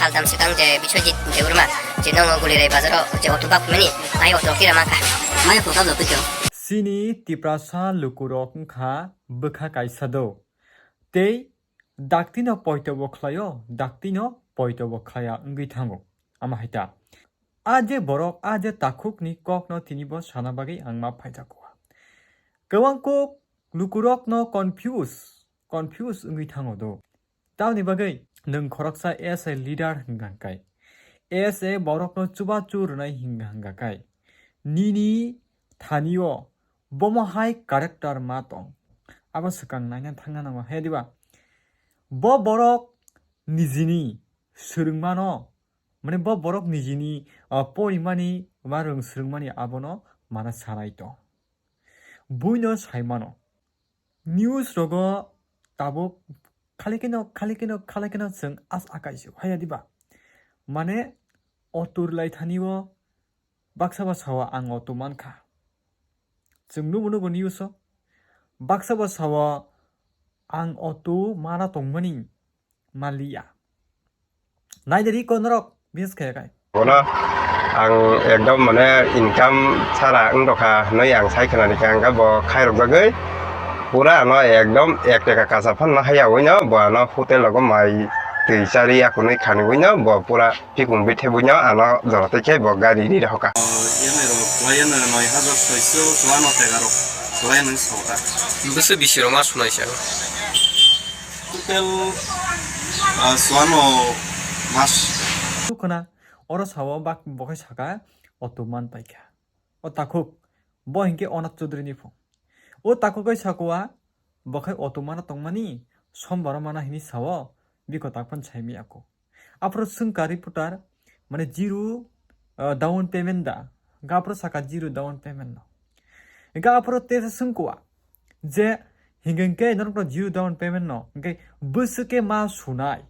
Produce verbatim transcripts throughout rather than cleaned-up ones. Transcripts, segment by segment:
Saltam swkang je Biswajit Debbarma je nono Gulirai bazaro je auto bak mani, ai auto kira maka. Mai auto kablo pito. Chini Tiprasa lukurok wngkha bwkha kaisa do. Tei daktino poito bo khlaio, daktino poito bo khlaiya wngwi thango. Ama hai ta. A je borok, a je takhukni kokno tinibo sana bagwi ang ma phaijak kua. Kwbang kuk lukurokno confuse, confuse wngwi thango do. Tamoni bagwi nwng khoroksa S A leader hwnka hwnkhe, S A borokno chubachu rwnai hwnka hwnkha khe, nini thanio bomo hai character ma tong, abo swkang naina thangna nango. He diba? Bo borok nijini swrwngmano, mane bo borok nijini, ah, porimani ba rwng swrwngmani abono mana sanai tong. Buino saimano. News rogo tabuk khali keno, khali keno, khali keno chwng as akai se haya diba? Mane auto rwlai thani o baksa ba sao ang auto mankha. Chwng nubo nugo news o. Baksa ba sao ang auto mana tongmani maliya. Nai de ri ko norok, business kaya kai. Bono ang ekdom mane income sara wng dokha hinwi ang sai khwnani khe ang khe bo khairok bagwi pura ano ekdom ek taka kacha phan no haya wino bo ano hotel rogo mai twi chari akunwi khani wino bo pura pikung bithe buino ano jora tei khe bo gari ri rohoka. Yamai rok kwlai ano noi hajar soiso chwano tega rok kwlai ano sota. Bwswk bisi rok ma sunai sa. Total, ah, suano mas. Khna, oro sao bak bo khe saka, auto man paikha. O takhuk, bo hinkhe Onath Chaudhary ni phung. O takhuk bai sako a, bo khe auto mana tongmani, sombaro mana hini sao, biko tak phan saimi ako. Aphuru swngkha reporter, mane zero, ah, down payment da? Hwnkhe aphuru saka zero down payment no. Hwnkhe aphuru tesa swngkha je, hinkhe norokno zero down payment no, hwnkhe bwswk khe ma sunai?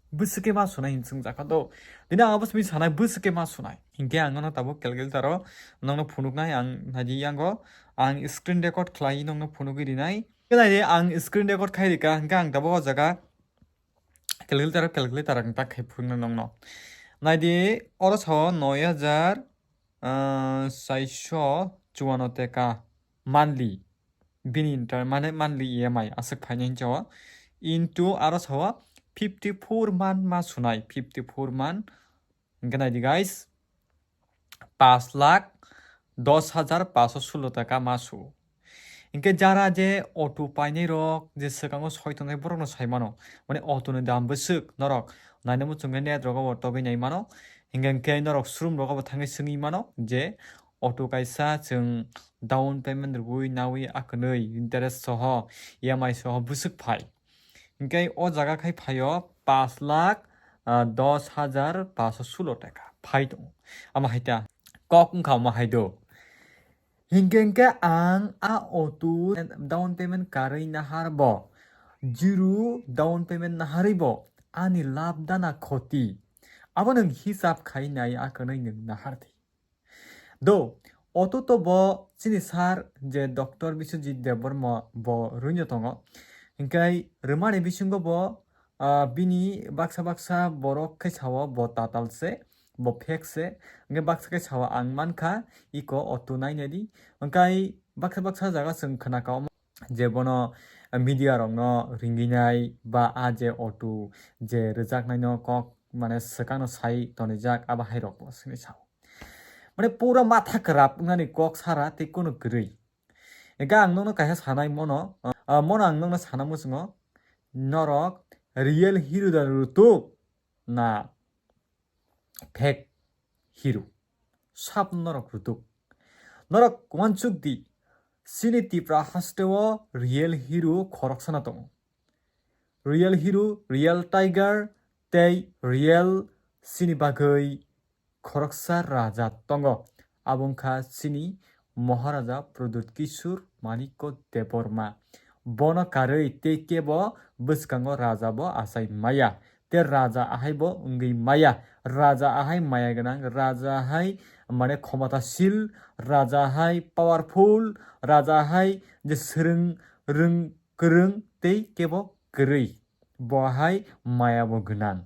Bwswk khe ma sunai hin swngjakha do. Dini ang abo simi sanai bwswk khe ma sunai. Hinkhe ang nono tabuk calculator o nokno phunuknai ang naidi yango. Ang screen record khlai nokno phunugwi rinai. Naidi ang screen record khai rika, hinkhe ang tabuk o jaga calculator, calculator ang tak khai phunukna nokno. Naidi, oro sao noi hajar, ah, saiso chuano teka monthly. Bini inter-, mane monthly E M I aswk phainai hinsa o. Into aro sao fifty four month ma sunai, fifty four month. Hingke naidi guys, pash lakh dos hajar pash o sulo taka ma su. Hingke jara je auto painai rok je swkango soi tongnai borok no sai mano, mane auto ni dam bwswk norok naina muchungo net rogo bo togwi nai mano. Hingke hingke norok showroom rogo bo thangwi swngwi mano je auto kaisa chwng down payment rwui naui akwlwi interest soho E M I soho bwswk phai. Hingke o jaga khai phaio pash lakh, ah, dos hajar pash o sulo taka phai tongo. Ama hai ta kok wngkha ama hai do. Hingke hingke ang a auto down payment karwi nahar bo, zero down payment naharwi bo ani labh dana khoti, abo nwng hisab khai nai akwlwi nwng nahar di. Do, auto to bo chini sir je Doctor Biswajit Debbarma bo rwino tongo. Hingke rwmani bisingo bo, ah, bini baksa baksa borok khe sao bo tatal se, bo fake se. Hingke baksa khe sao ang mankha, iko auto nainai di. Hingke baksa baksa jaga chwng khna kao je bono media rokno ringwi nai ba a je auto je rwjaknaino kok mane swkangno sai tonijak abo hai rok bo sini sao. Mane pura matha kwrap wngnani kok sara tei kunu kwrwi. Ega ang nokno kaisa sanai mono, ah, mono ang nokno sana muchungo, norok real hero da rutuk na fake hero? Sab norok rutuk. Norok uansuk di, chini Tipra haste o real hero khoroksano tongo. Real hero, real tiger, tei real chini bagwi khoroksa raja tongo, abo wngkha chini Maharaja Pradyut Kishore Manikya Debbarma. Bono karwi tei kebo bwskango raja bo achai maya, tei raja ahai bo wngwi maya. Raja ahai maya gwnang, raja hai mane khomotasil, raja hai powerful, raja hai je swrwng rwng kwrwng tei kebo kwrwi. Bo hai maya bo gwnang.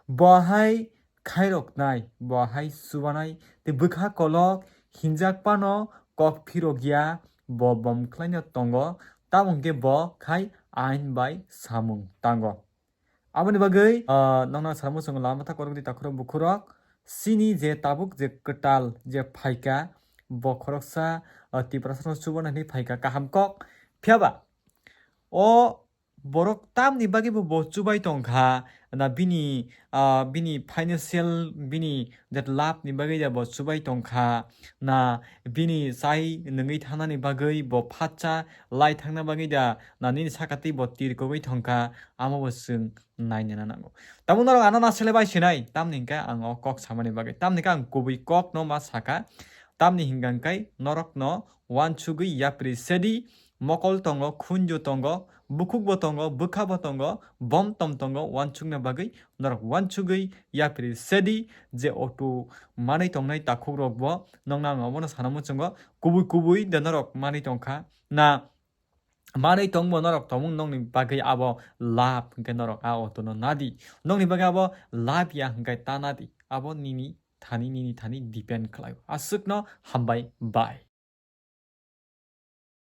Bo hai khairoknai, bo hai chubanai, tei bwkha kolok hinjak phano kok phirok ya, bo bom khlaino tongo, tamo hwnkhe bo khai ain bai samung tango. Aboni bagwi, ah, nokna samo chwng lama ta korokdi takhurok bukhurok, chini je tabuk je kwtal je phaika, bo khoroksa, ah, Tiprasano chubana hinwi phaika kaham kok. Phiyaba o borok tamni bagwi bo, bo chubai tongkha, na bini, ah, bini financial, bini that love ni bagwi da bo chubai tongkha, na bini chai nungwi thanani bagwi bo phatsa lai thangna bagwi da, na nini sakatwi bo tir kogwi tongkha, amo bo chwng nainana nango. Tamo norok ano nasele bai sinai, tamni hwnkhe ang o kok samani bagwi, tamni hwnkhe ang kubui kok no ma saka, tamni hwnkhe norok no wansugwi yapri sedi, mokol tongo, khunju tongo, bukhuk bo tongo, bwkha bo tongo, bom tom tongo, wansukna bagwi norok wansugwi yapri sedi, je auto manwi tongnai takhuk rok bo nokna ang obono sana muchungo, kubui kubui de norok manwi tongkha na, manwi tongbo norok tongmung nokni bagwi abo love hwnkhe norok a auto no nadi, nokni bagwi abo love ya hwnkhe ta nadi, abo nini thani, nini thani depend khlaio. Aswkno hambai, bye.